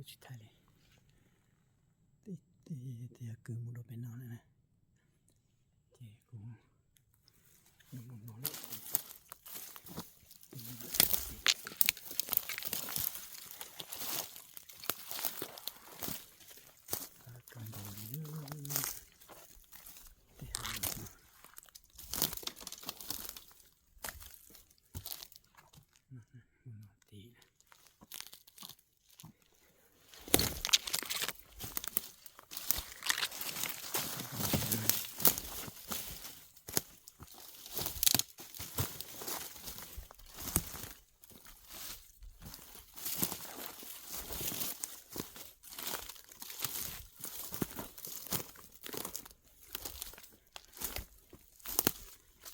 Tsis thaij li. Tej kwv mus rau pem no na, ces kuv mus no lawm. Kawg nkaus li tej hav no. Mus no tid.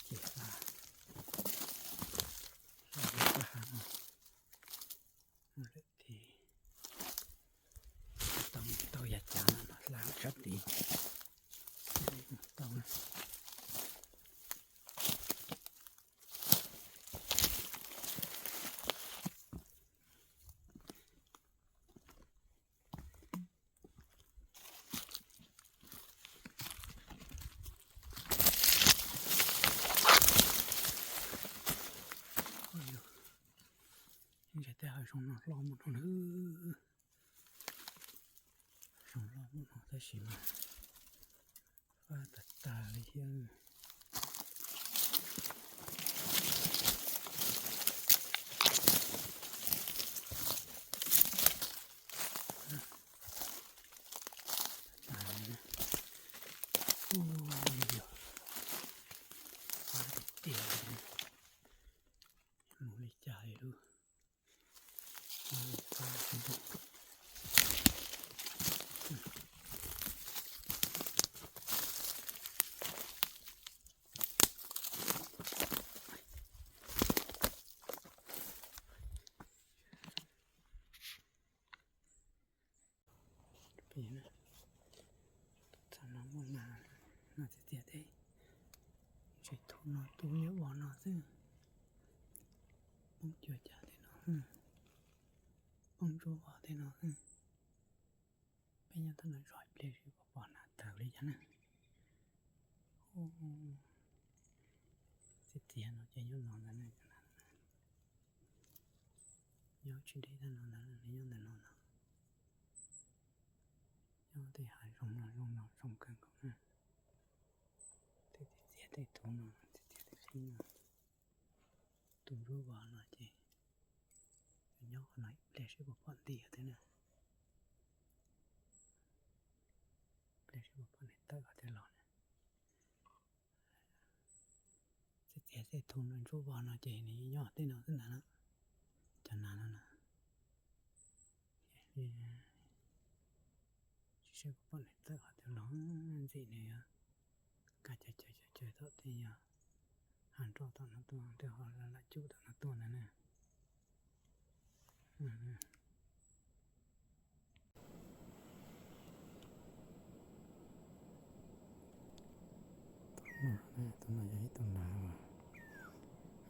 Ces hla, hla lub kwj ha no mus lawm ces tau, tau yav cav no hla sab tid tau na. Ntses tej hav zoov no hlob muaj no na. Zoov hlob muaj no tab sis mas fab tag tag li thiab. Ua li yog fab tiag tiag, mus li cas li lub. Pem no, tus txaj no muaj nas, nas txias txias tej, ntses thuv no tu liab vog no xwb, poob cuag cav tej no, poob ntsuab vog tej no xwb. Peb nyob tau no zog ib pliag seb puas pom nas tawg li cas na. Txias txias no ces nyob no ntag na. Nyob tsis deb tag no ntag, nws nyob ntawm no no. Nyob tej hav zoov no zoo no zoo kawg nkaus na. Tej txias txias tej thuv no, txias txias tej qhib no, tu ntsuab vog no ces nyob qhov no ib pliag seb puas pom nti thiab na. Ib pliag seb puas pom nws tawm qhov twg los na. Txias txias tej thuv no ntsuab vog no ces nws nyob tej no xwb ntag na. Cov nas no na. Tsis seb puas pom nws tawm qhov twg los, ntxim nws yuav kaj caw caw caw caw tom tej yog hav nroj tom no tuaj, tej ho lam cub tom no tuaj ntag na. Tus no yog ib tug nas uas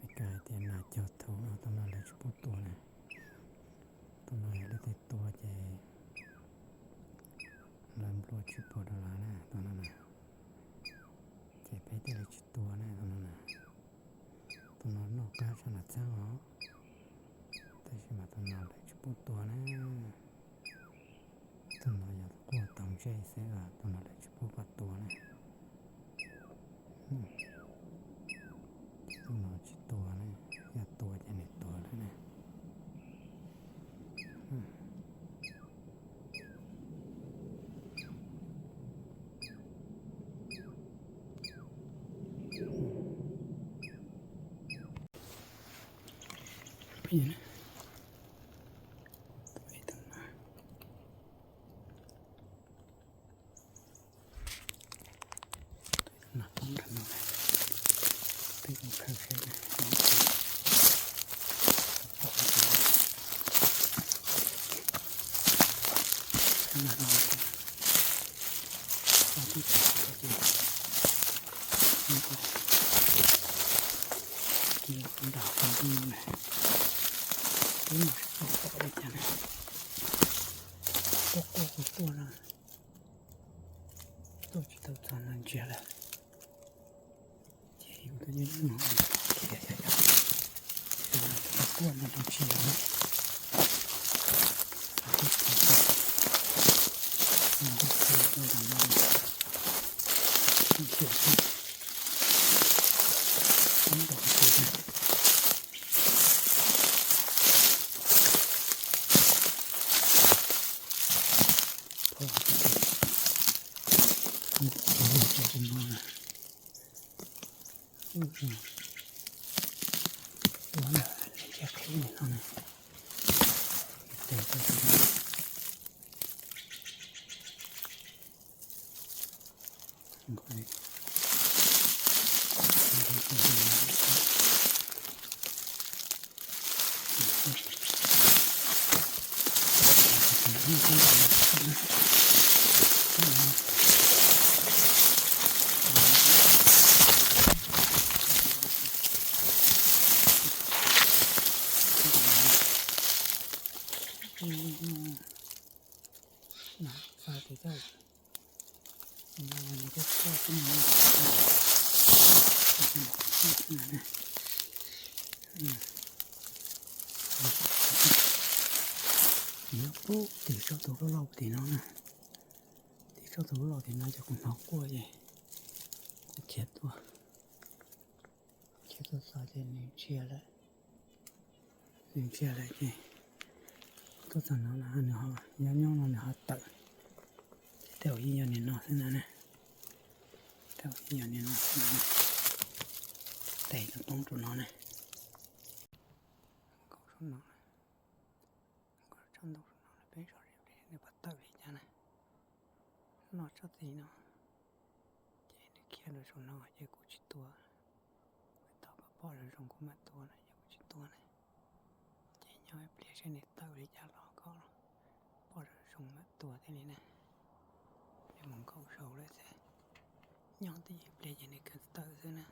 Meskas hais tias nas cog thuv no, tus no lawv tsis pub tua na. Tus no yog leej twg tua ces lawv nplua tsis pub rau lawv na, tus no na. Ces peb thiaj li tsis tua na, tus no na. Tus no noj qab tshaj nas txheeb os, tab sis mas tus no lawv tsis pub tua na. Tus no yog quaj taug ntsej xwb, tus no lawv tsis pub pab tua na. Ces tus no tsis tua na, yog tua ces nws tuag lawm na. Nram tus ntug no, ib no seb puas pom li cas na. tuaj quaj kuv tuaj no, tuaj tsis tau txog no ntsiag lawm. Ces yus twb nyob nyob no khiav yog yog, tuaj no rau tsis yog na. Nyob pub tim tsob tus loj loj tim no na, tim tsob tus loj loj tim no ces kuv hnov quaj ces kuv khiav tuaj, khiav tuaj txog ces nws ntsia lawm, nws ntsia lawm ces tuaj txog no na nws ho nyob nyob no nws ho tawm, ces tej zaum yeej yog nim no xwb na ne, tej zaum yeej yog nim no xwb na, tes no poob rau no ne, nkaum saum no, nkaum tsob ntoo saum no peb so nws puas tawm li cas na, noj tsob txiv no. Ces nws khiav rau saum no ces kuv tsis tua, kuv tos kom poj zoo zoo kuv mam tua na, yog kuv tsis tua na, ces nyob ib pliag seb nws tawm li cas los kom poj zoo zoo mam tua thiaj li na. Ces mus nkaum saud lawm xwb, nyob twj ywm pliag ces nws kawg tawm xwb na.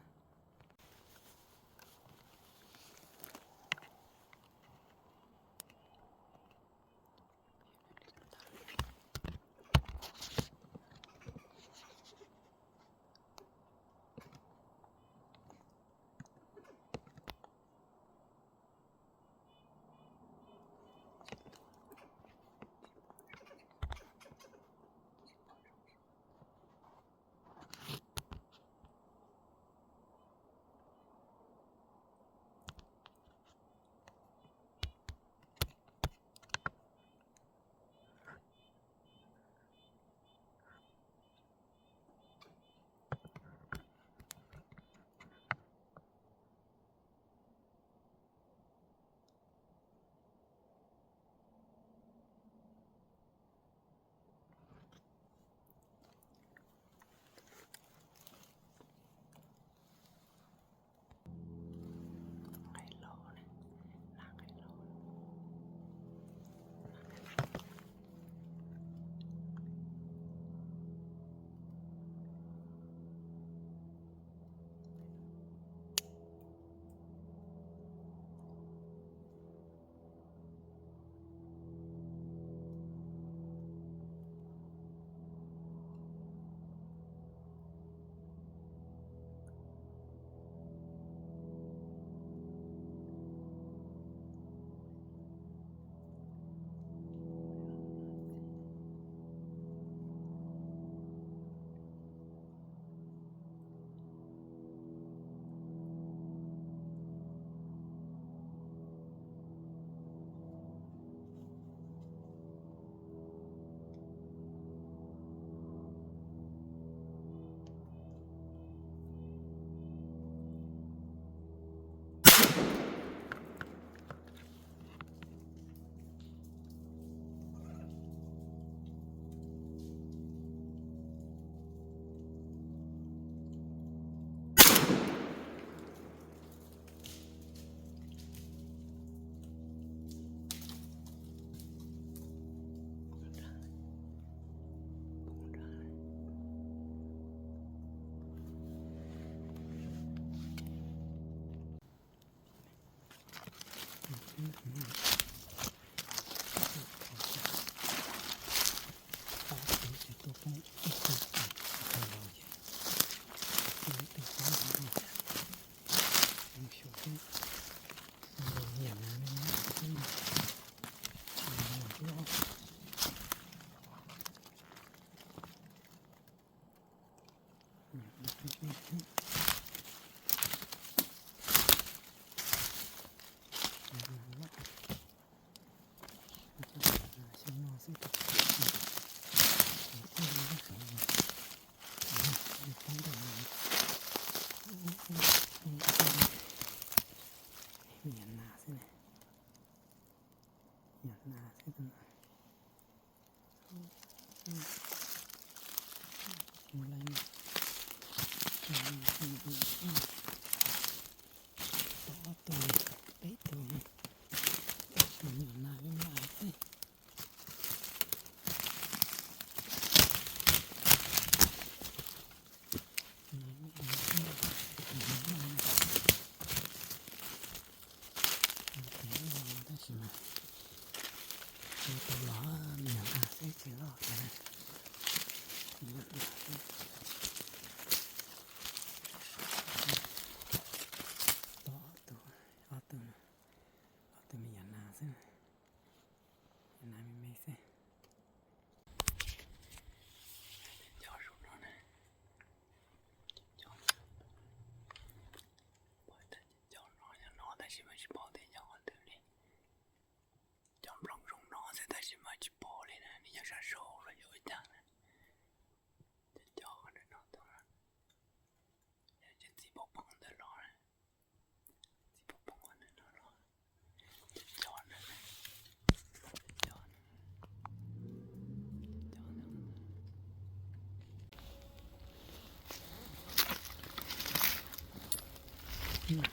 Tau ob tug, peb tug, tab sis me nyuam nas me me xwb. Tab sis mas tau los me nyuam nas xwb tsis loj kiag na. Tau ob tug, ob tug, ob tug me nyuam nas xwb, nas me me xwb. Cov zoo no na, cov, cov no yog no tab sis mas tsis paub tias yog qhov twg li. Cov nplooj zoo no xwb tab sis mas tsis paub li na, nws yog sab sau los yog ua cas na. Cov, cov no, yog cov txiv poob poob ntawd los na, txiv poob poob ntawd los, cov, cov no,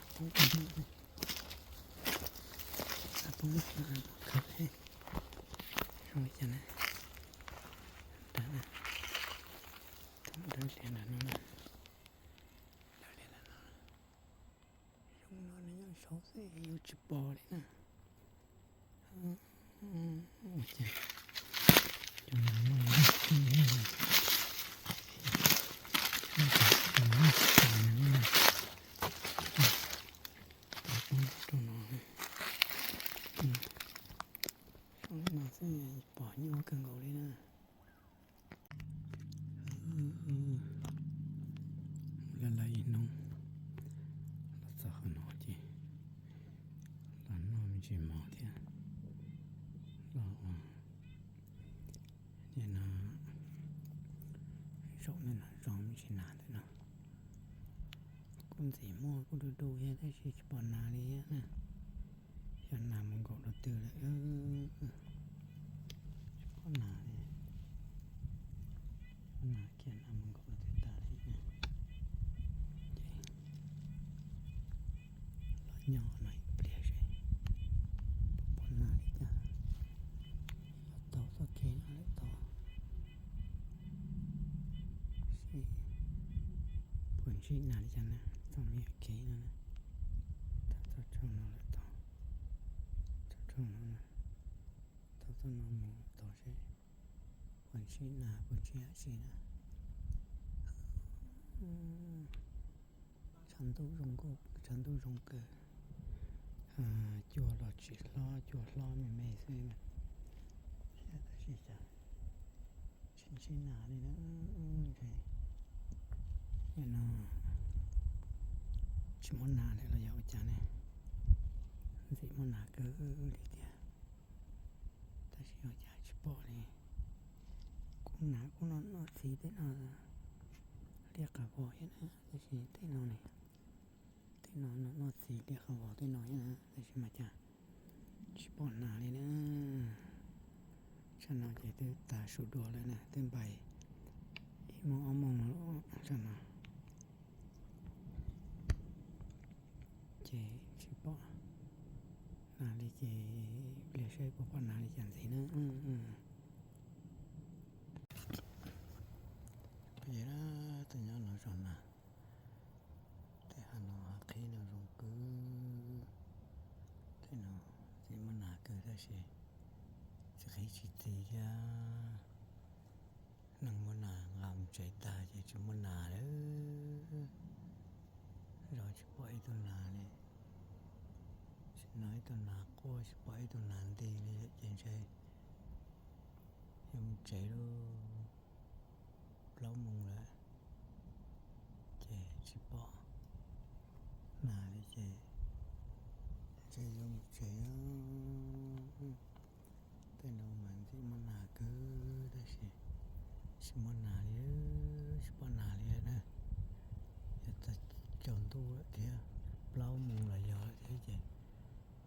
cov, cov no. Zoo li cas na, ntawm no, ntawm no, ntawm no, zoo no nws yeej saud xwb yuav tsis pom li na. Saum no xwb pom nyuaj kawg nkaus li na. Lawv lawv ib hnub los txog qhov no ces los noj me ntsis mov thiab los ua nim no zaum nim no zoo me ntsis nas ntawm no. Kuj ntxim muaj kuj du du thiab tab sis tsis pom nas li thiab na. Xyov nas mus nkaum rau twg lawm. Tsis pom nas li. Tsis pom nas kiag, nas mus nkaum rau twg tas li na. Ces los nyob no ib pliag seb puas pom nas li cas. Yog tau txoj kev no lawm tau, seb puas ntsib nas li cas na. Txoj me nyuam kev no na, txoj tshoob no lawm tau, txoj tshoob no na, tau txoj no mus tau seb puas ntsib nas puas ntsib dab tsi na. Tshav ntuj zoo nkauj, tshav ntuj zoo kawg. Cua los tsis hlob, cua hlob me me xwb. Tab sis cas tsis ntsib nas li na. Nim no tsis muaj nas lawm los yog ua cas ne? Ntxim muaj nas kawg li tiag, tab sis ua cas tsis pom li. Kuj nas kuj noj noj txiv tej no liab qab vos thiab na, tab sis tej no ne, tej no noj noj txiv liab qab vos tej no thiab na, tab sis mas cas tsis pom nas li na. Tsam no ces twb tas su dua lawm na, twb npais ib moos ob moos lawm tsam no. Ces tsis pom nas li ces pliag saib puas pom nas li cas ntxiv na. Peb tus nyob no zos nas, tej hav no hav qhib no zoo kawg. Tej no tsis muaj nas kawg tab sis tsis qhib tsis txiv thiab. Neeg muaj nas nqa mus tsev tag ces tsis muaj nas lawm. Zov tsis pom ib tug nas li. Tsis hnov ib tug nas quaj, tsis pom ib tug nas nti li ces ntshe yuav mus tsev lauj. Plaub moos lawm ces tsis pom nas li ces ntshe yuav mus tsev. Tej no mas ntxim muaj nas kawg tab sis tsis muaj nas li, tsis pom nas li na. Yog txog tsaus ntuj lawm thiab, plaub moos los yog lawm thiab ces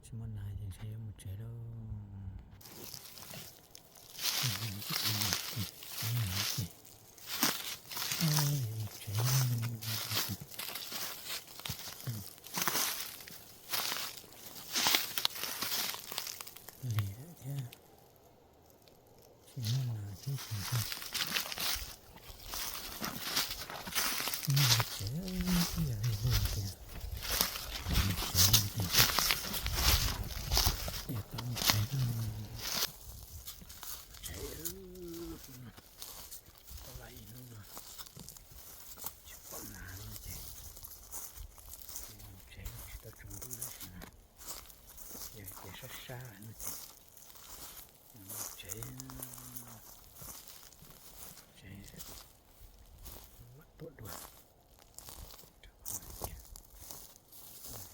tsis muaj nas ces ntshe yuav mus tsev lauj. Mus tsev. Ces muaj nas thiab ces muaj tsev ib yam li hauv tias, tsev no ces yog tau mus tsev no, tsev, tau lawm ib hnub no tsis pom nas no ces mus tsev tsis tau tsaus ntuj lawm no, ces sab sab no ces mus tsev, tsev mam tuaj dua.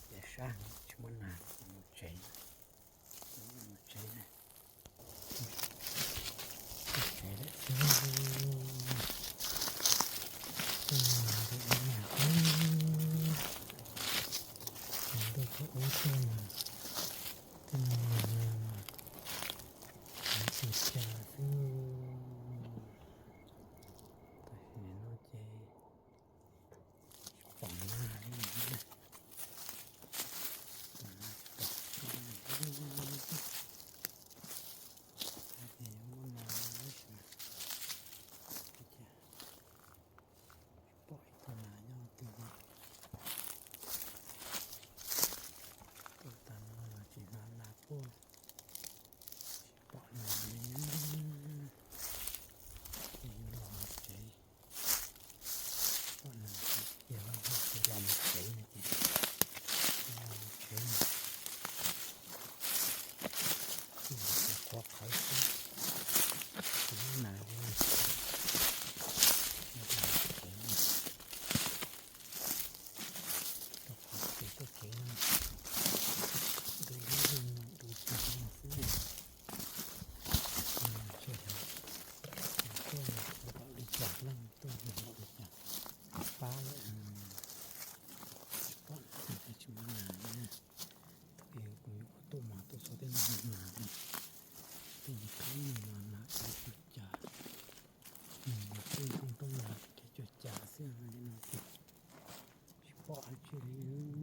Ces sab tsis muaj nas ces mus tsev, mus tsev na, mus tsev lawm xwb. Tuaj mus nas tuaj ua nas xwb, nas tuaj ua tuaj mas, tuaj mus nas mas, nas tus cas xwb. Tam sim no ces tsis pom nas li na, pom nas tsis pom tsev li. Xav tias yuav muaj nas li tab sis mas cas tsis pom ib tug nas nyob twg li. Tuaj tas no los tsis hnov nas quaj, tsis pom nas li. Ces yuav los mus tsev, pom nas ces los mus tsev no ces, los mus tsev no ces qhuav qhawv xwb, tsis muaj nas li. Tsev no, rau qhov ces tuaj tsev no, du lub lub no du tsev no xwb. Tsis paub yog npaum li cas, leej twg yog npaum li cas, pab lawm. Tsis pom nas, tsis muaj nas li. Thaum ub kuv nyuam qhuav tuaj mas tuaj txog tej no nas, tuaj mus khawb no mas nas ua cuag cas, mus tej roob roob no ces cuag cas xwb li no ces tsis pom dab tsi li.